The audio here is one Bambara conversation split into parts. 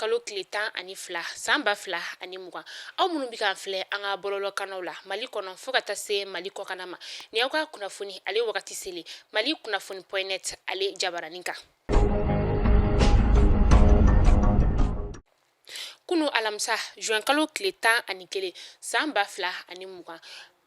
kalo tile 12 san 2020. Aw minnu bɛ k'an filɛ an ka bɔlɔlɔkannaw la Mali kɔnɔ fo ka taa se Mali kɔkanna ma, nin y'aw ka kunnafoni ale wagati selen Mali kunnafoni point net ale jabaranin kan. Kunu alamisa juin kalo tile 11 san 2020,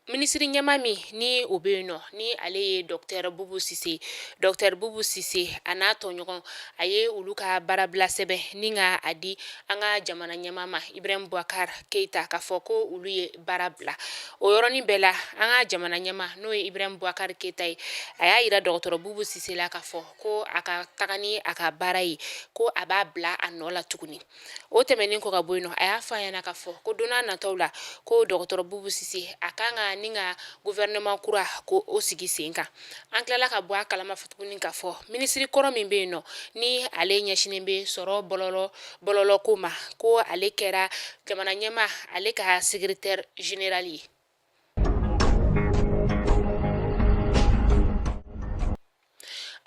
minisiri ɲɛmaa min ni o bɛ yen nɔ, ni ale ye docteur Bubu Sise, docteur Bubu Sise a n'a tɔɲɔgɔn, a ye olu ka baarabila sɛbɛn ni ka a di an ka jamana ɲɛmaa ma Ibrahim Boubacar Keita, k'a fɔ ko olu ye baara bila. O yɔrɔnin bɛɛ la, an ka jamana ɲɛmaa, n'o ye Ibrahim Boubacar Keita ye, a y'a yira dɔgɔtɔrɔ Bubu Sise la k'a fɔ ko a ka taga ni a ka baara ye, ko a b'a bila a nɔ la tuguni. O tɛmɛnen kɔ ka bɔ yen nɔ, a y'a fɔ a ɲɛna k'a fɔ ko don nataw la, ko dɔgɔtɔrɔ Bubu Sise a kan ka ni ka gouvernement kura ko o sigi sen kan. An tilala ka bɔ a kalama tuguni k'a fɔ minisiri kɔrɔ min bɛ yen nɔ, ni ale ɲɛsinnen bɛ sɔrɔ bɔlɔlɔko ma, ko ale kɛra jamana ɲɛmaa ale ka secrétaire général ye.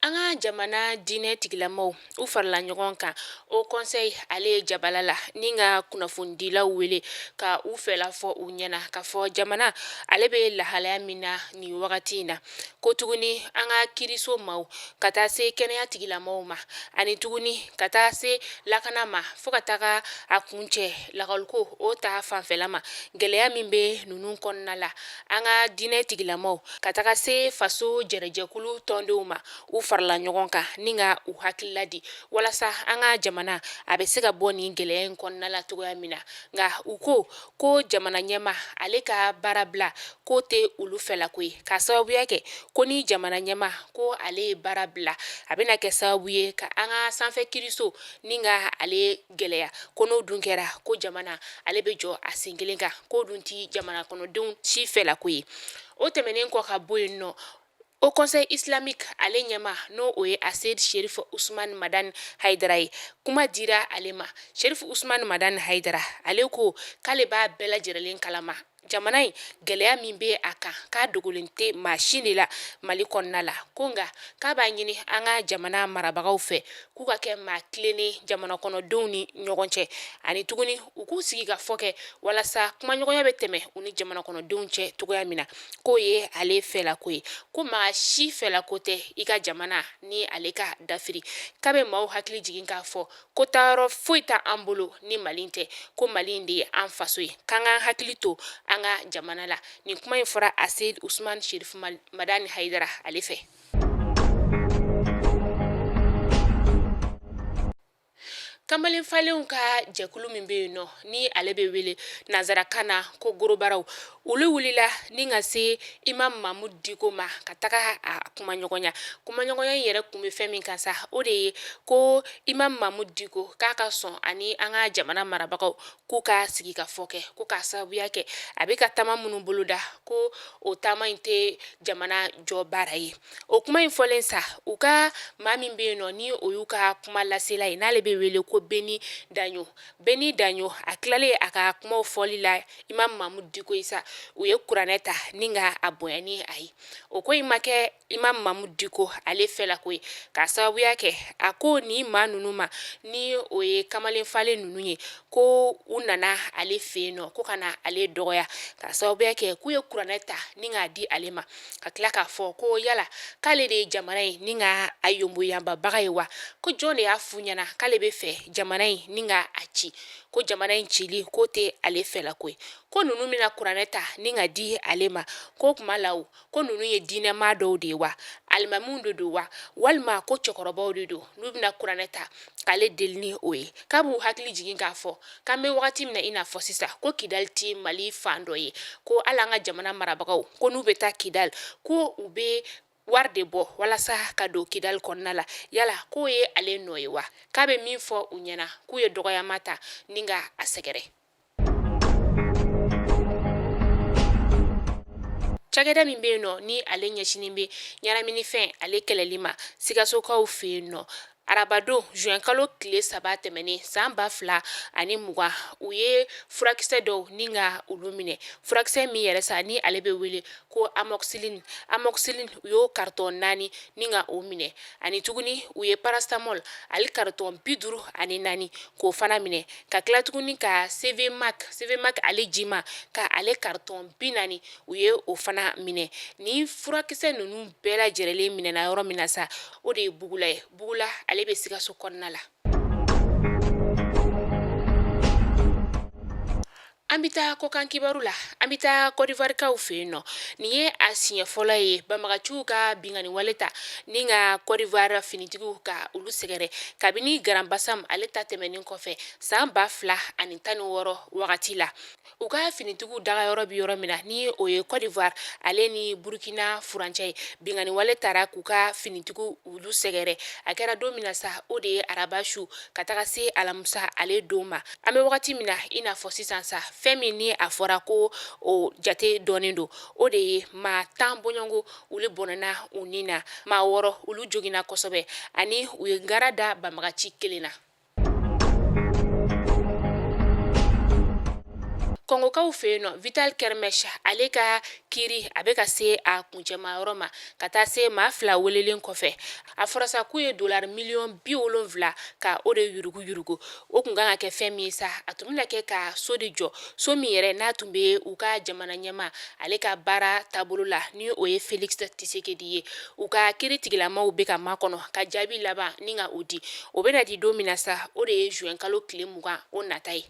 An ka jamana diinɛ tigilamaw u farala ɲɔgɔn kan Haut Conseil ale ye jabala la ni ka kunnafonidilaw wele ka u fɛla fɔ u ɲɛna k'a fɔ jamana ale bɛ lahalaya min na nin wagati in na, ko tuguni an ka kiriso maaw ka taa se kɛnɛya tigilamaw ma, ani tuguni ka taa se lakana ma, fo ka taga a kuncɛ lakɔliko o ta fanfɛla ma. Gɛlɛya min bɛ ninnu kɔnɔna la, an ka diinɛ tigilamaw ka taga se faso jɛrɛjɛkulu tɔndenw ma, u farala ɲɔgɔn kan ni ka u hakilila di walasa an ka jamana a bɛ se ka bɔ nin gɛlɛya in kɔnɔna la cogoya min na. Nka u ko ko jamana ɲɛmaa ale ka baara bila k'o tɛ olu fɛlako ye, k'a sababuya kɛ ko ni jamana ɲɛmaa ko ale ye baara bila, a bɛna kɛ sababu ye ka an ka sanfɛ kiriso ni ka ale gɛlɛya, ko n'o dun kɛra, ko jamana ale bɛ jɔ a sen kelen kan, k'o dun tɛ jamana kɔnɔdenw si fɛlako ye. O tɛmɛnen kɔ ka bɔ yen nɔ, Haut Conseil islamique ale ɲɛmaa, n'o o ye Aseyid Sherif Usman Madani Hayidara ye, kuma dira ale ma. Sherif Usman Madani Hayidara ale ko k'ale b'a bɛɛ lajɛlen kalama jamana in gɛlɛya min bɛ a kan, k'a dogolen tɛ maa si de la Mali kɔnɔna la, ko nka k'a b'a ɲini an ka jamana marabagaw fɛ k'u ka kɛ maa tilennen jamana kɔnɔdenw ni ɲɔgɔn cɛ, ani tuguni u k'u sigi ka fɔ kɛ walasa kumaɲɔgɔnya bɛ tɛmɛ u ni jamana kɔnɔdenw cɛ cogoya min na. K'o ye ale fɛlako ye, ko maa si fɛlako tɛ i ka jamana ni ale ka dafiri. K'a bɛ maaw hakili jigin k'a fɔ ko taayɔrɔ foyi tɛ an bolo ni Mali tɛ, ko Mali in de ye an faso ye, k'an k'an hakili to an ka jamana la. Nin kuma in fɔra Aseyid Usman Sherif Madani Hayidara ale fɛ. Kamalen falenw ka jɛkulu min bɛ yen nɔ, ni ale bɛ wele nansarakan na ko gorobaraw, olu wulila ni ka se Imam Mahmoud Dicko ma ka taga a kumaɲɔgɔnya. Kumaɲɔgɔnya in yɛrɛ kun bɛ fɛn min kan sa, o de ye ko Imam Mahmoud Dicko k'a ka sɔn ani an ka jamana marabagaw k'u ka sigi ka fɔ kɛ, ko k'a sababuya kɛ a bɛ ka taama minnu boloda, ko o taama in tɛ jamana jɔ baara ye. O kuma in fɔlen sa, u ka maa min bɛ yen nɔ, ni o y'u ka kuma lasela ye, n'ale bɛ wele ko Beni Daɲo, Beni Daɲo a tilalen a ka kumaw fɔli la Imam Mahmoud Dicko ye sa, u ye kuranɛ ta ni ka a bonya ni a ye. O ko in ma kɛ Imam Mahmoud Dicko ale fɛlako ye, k'a sababuya kɛ a ko ni maa ninnu ma, ni o ye kamalen falen ninnu ye, ko u nana ale fɛ yen nɔ ko ka na ale dɔgɔya, k'a sababuya kɛ k'u ye kuranɛ ta ni k'a di ale ma, ka tila k'a fɔ ko yala k'ale de ye jamana in ni ka a yonboyanbabaga ye wa, ko jɔn de y'a f'u ɲɛna k'ale bɛ fɛ jamana in ni ka a ci, ko jamana in cili k'o tɛ ale fɛlako ye, ko ninnu bɛna kuranɛ ta ni ka di ale ma, ko kuma la o, ko ninnu ye diinɛmaa dɔw de ye wa, alimamiw de don wa, walima ko cɛkɔrɔbaw de don n'u bɛna kuranɛ ta k'ale deli ni o ye. K'a b'u hakili jigin k'a fɔ k'an bɛ wagati min na i n'a fɔ sisan, ko Kidali tɛ Mali fan dɔ ye, ko hali an ka jamana marabagaw ko n'u bɛ taa Kidali, ko u bɛ wari de bɔ walasa ka don Kidali kɔnɔna la, yala k'o ye ale nɔ ye wa? K'a bɛ min fɔ u ɲɛna, k'u ye dɔgɔyama ta ni ka a sɛgɛrɛ. Cakɛda min bɛ yen nɔ, ni ale ɲɛsinnen bɛ ɲɛnaminifɛn ale kɛlɛli ma Sikasokaw fɛ yen nɔ. Arabadon juin kalo tile 3 tɛmɛnen san 2020, u ye furakisɛ dɔw ni ka olu minɛ. Furakisɛ min yɛrɛ sa ni ale bɛ wele ko amoxicilline, amoxicilline, u y'o carton 4 ni ka o minɛ. Ani tuguni u ye paracétamol ale carton 54 k'o fana minɛ, ka tila tuguni ka CVMAC, CVMAC ale jima ka ale carton 40, u ye o fana minɛ. Ni furakisɛ ninnu bɛɛ lajɛlen minɛna yɔrɔ min na sa, o de ye Bugula ye. Bugula ale bɛ Sikaso kɔnɔna la. An bɛ taa kɔkan kibaru la. An bɛ taa Kɔdiwarikaw fɛ yen nɔ. Nin ye a siɲɛ fɔlɔ ye banbagaciw ka binkanni wale ta ni ka Kɔdiwari finitigiw ka olu sɛgɛrɛ kabini Grand Bassam ale ta tɛmɛnen kɔfɛ san 2016 wagati la. U ka finitigiw dagayɔrɔ bɛ yɔrɔ min na, ni o ye Côte d'Ivoire ale ni Burkina furancɛ ye, binkanni wale taara k'u ka finitigiw olu sɛgɛrɛ. A kɛra don min na sa, o de ye araba su ka taga se alamisa ale don ma. An bɛ wagati min na i n'a fɔ sisan sa, fɛn min ni a fɔra ko o jate dɔnnen don, o de ye maa 10 bɔɲɔgɔnko olu bɔnɛna u ni na, maa 6 olu joginna kosɛbɛ, ani u ye ngara da banbagaci kelen na. Kɔngokaw fɛ yen nɔ, Vital Kamerhe ale ka kiri a bɛ ka se a kuncɛma yɔrɔ ma ka taa se maa 2 welelen kɔfɛ. A fɔra sa k'u ye dolari miliyɔn 70 ka o de yuruguyurugu. O tun kan ka kɛ fɛn min ye sa, a tun bɛna kɛ ka so de jɔ, so min yɛrɛ n'a tun bɛ u ka jamana ɲɛmaa ale ka baara taabolo la, ni o ye Felix Tshisekedi ye. U ka kiri tigilamaw bɛ ka makɔnɔ ka jaabi laban ni ka o di. O bɛna di don min na sa, o de ye juin kalo tile 20 o nata ye.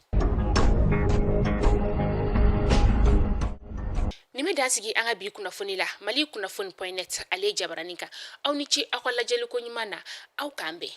Nin bɛ dan sigi an ka bi kunnafoni la Mali kunnafoni point net ale jabaranin kan. Aw ni ce aw ka lajɛliko ɲuman na. Aw k'an bɛn.